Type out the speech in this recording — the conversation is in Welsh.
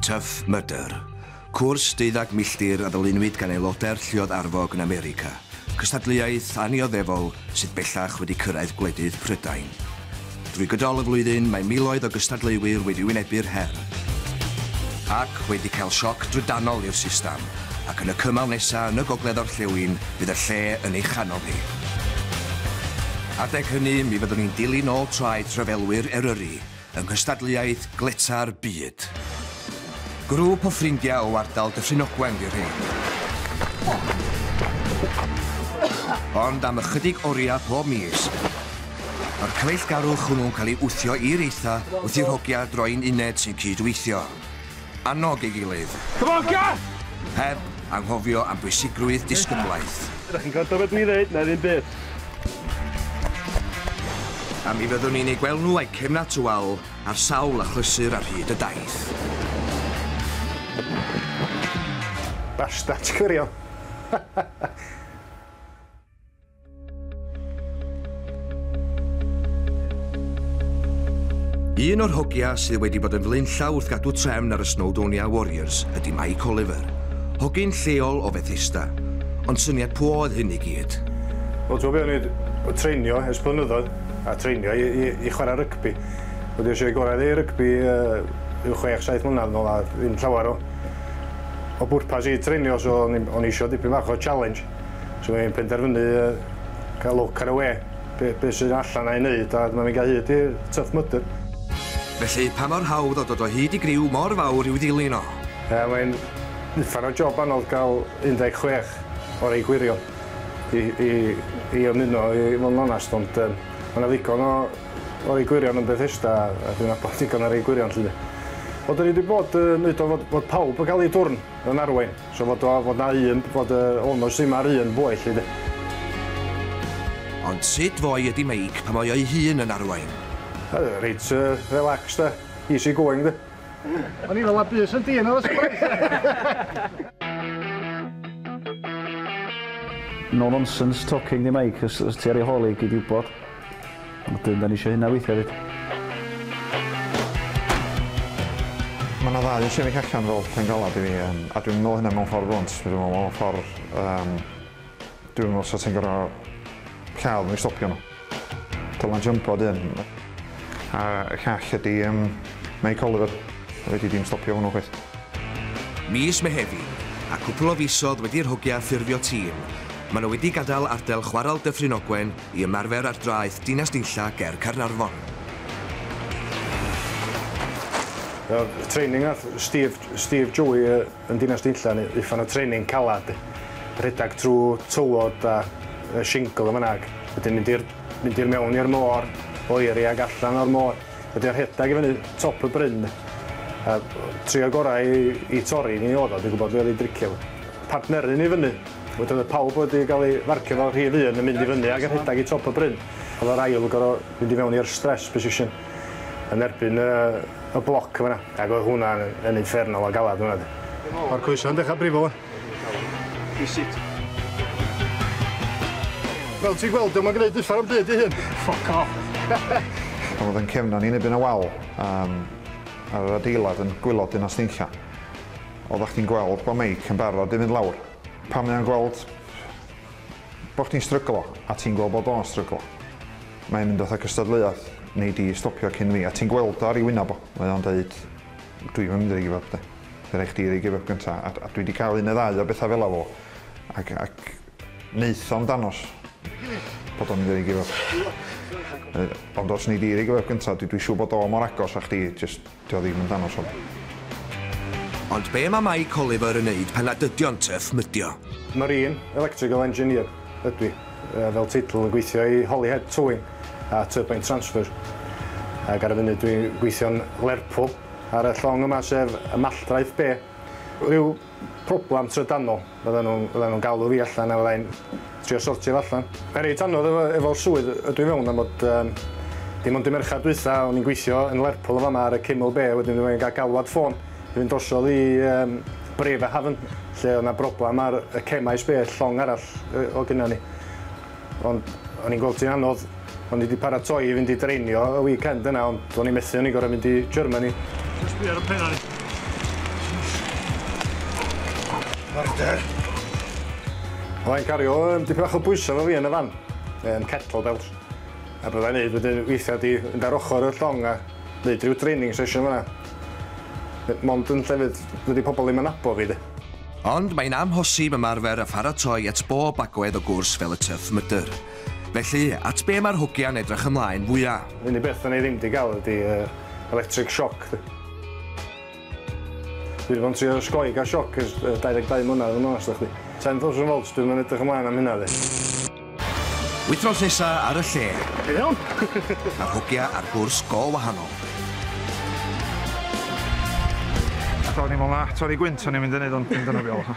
Tough Mudder. Cwrs 12 milltir a ddylunwyd gan aelodau'r lluoedd arfog yn America. Cystadleuaeth annioddefol sydd bellach wedi cyrraedd gwledydd Prydain. Drwy gydol y flwyddyn, mae miloedd o gystadleuwyr wedi wynebu'r her ac wedi cael sioc drydanol i'r system, ac yn y cymal nesaf yn y gogledd orllewin fydd y lle yn ei chanol hi. Adeg hynny, mi fyddwn ni'n dilyn ôl traed rhyfelwyr Eryri yng nghystadleuaeth Gleta'r Byd. Grŵp o ffrindiau o ardal Dyffryn Ogwen 'di'r rhein. Ond am ychydig oriau pob mis, mae'r cyfeillgarwch hwnnw'n cael ei wthio i'r eitha wrth i'r hogia droi'n uned sy'n cydweithio. Annog ei gilydd. Come on, Gath! Heb anghofio am bwysigrwydd disgyblaeth. Ydych chi'n gwrando beth dwi'n dweud, na ddim byd. A mi fyddwn ni'n eu gweld nhw a'u cefna tywal ar sawl achlysur ar hyd y daith. Bastards gwirion. Un o'r hogia sydd wedi bod yn flaenllaw wrth gadw trefn ar y Snowdonia Warriors ydy Mike Oliver, hogyn lleol o Fethesda. Ond syniad pwy oedd hyn i gyd? Wel, ti'n gwybod be, o'n i treinio ers blynyddoedd, a treinio i chwarae rygbi. Wedi eisiau gorau i rygbi rhyw 6-7 mlynedd nôl, a ddim llawer o bwrpas i treinio, so o'n i eisiau dipyn bach o challenge. So o'n i'n penderfynu cael look ar y we, be sydd allan a'i wneud, a dyma fi'n cael hyd i'r Tough Mudder. Felly, pa mor hawdd o dod o hyd i griw mor fawr i'w ddilyn o? Mae'n uffar o job anodd gael 16 o rei gwirion i ymuno, i fod yn onast, ond mae yna ddigon o rei gwirion yn Bethesda, a dwi'n nabod digon o rei gwirion, lly. Wel, da ni wedi bod yn neud o fod pawb yn cael ei dwrn yn arwain, so fod na un, fod y onus ddim ar un boi, lly. Ond sut foi ydy Meic pan mae o'i hun yn arwain? Reit relaxed, da. Easy going, da. O'n i fel a bys yn dyn, oedd No nonsense talking di Mike, os ti ar ei holi, gyd i wybod. Wedyn, da ni eisiau hynna weithiau hefyd. Mae yna ddau sefyll allan fel pengalad i fi, a dwi'n meddwl hynna mewn ffordd blunt, dwi'n meddwl mewn ffordd, dwi'n meddwl sa ti'n gorfod lladd nhw i stopio nhw. Dylan Jumbo dyn. A y llall ydy Mike Oliver, wedi dim stopio hwnnw chwaith. Mis Mehefin, a cwpl o fisoedd wedi'r hogia ffurfio tîm, maen nhw wedi gadael ardal chwarel Dyffryn Ogwen i ymarfer ar draeth Dinas Dinlla ger Caernarfon. Training nath Steve Joey yn Dinas Dinlla, uffan o training calad, rhedeg trwy tywod a shingle yma nag. Wedyn mynd i'r mewn i'r môr, oeri ag allan o'r môr. Wedyn rhedeg i fyny top y bryn. A trio gorau i torri ni oedd o, dwi'n gwybod be oedd ei dricio. Partneru ni fyny. Wedyn oedd pawb wedi cael ei farcio fel rhif un yn mynd i fyny ac yn rhedeg i top y bryn. Oedd yr ail gorfod mynd i fewn i'r stress position yn erbyn y bloc fyna. Ac oedd hwnna yn uffernol o galad hwnna. Mae'r coesa'n dechrau brifo. Fel ti'n gweld, dwi'n gwneud uffar am byd i hyn. Fuck off. Pan oedd yn cefna ni'n ebyn y wal ar yr adeilad yn gwylod Dinas Dinlla, oeddach chdi'n gweld bod Meic yn barod i fynd lawr. Pan mae o'n gweld bod chdi'n stryglo, a ti'n gweld bod o'n stryglo, mae'n mynd fatha cystadleuaeth, nei di stopio cyn fi, a ti'n gweld ar ei wyneb o. Mae o'n dweud, dwi'n mynd i give up, de. Fe rhaid chdi i give up gynta, a dwi wedi cael un neu ddau o bethau fel fo, ac neith o'n danos bod o'n mynd i give up. Ond os nei di give up gynta, dwi'n siŵr bod o mor agos a chdi, just, di o ddim yn danos o. Ond be mae Mike Oliver yn neud pan nad ydi o'n Tough Muddio? Marine Electrical Engineer ydw i, fel teitl yn gweithio i Holyhead Towing a Turbine Transfer. Ac ar y funud dwi'n gweithio'n Lerpwl ar y llong yma, sef y Malltraeth B. Rhyw problem trydanol, fydden nhw'n galw fi allan a fyddai'n trio sortio fo allan. Mae'n reit anodd efo'r swydd ydw i fewn am bod dim ond dy Mercher dwytha, o'n i'n gweithio yn Lerpwl yn fama ar y Ceml B, wedyn dwi'n cael galwad ffôn i fynd drosodd i Bremerhaven, lle oedd 'na broblem ar y Cemaes B, llong arall o gynna ni. Ond o'n i'n gweld ti'n anodd, o'n i wedi paratoi i fynd i dreinio y weekend yna, ond o'n i'n methu, o'n i'n gorfod mynd i Germany. Just sbio ar y penna ni. Harder. Byddai'n cario dipyn bach o bwysau efo fi yn y fan, kettlebells. A byddai'n neud wedyn weithiau di mynd ar ochr y llong a neud rhyw training session fan'na. Mond yn llefydd dydi pobl ddim yn nabo fi de. Ond mae'n amhosib ymarfer a pharatoi at bob agwedd o gwrs fel y Tough Mudder. Felly, at be mae'r hogia'n edrych ymlaen fwya? Unig beth da ni ddim di gael ydi electric shock. De. Dwi wedi bod yn trio osgoi gael sioc ers 22 mlynedd yn onest â chdi. 10,000 volts, dwi'm yn edrych ymlaen am hynna de. Wythnos nesa ar y lle. Iawn. Mae'r hogia ar gwrs go wahanol. Do'n i'n meddwl na, torri gwynt o'n i'n mynd i neud ond dim dyna fi oedd o.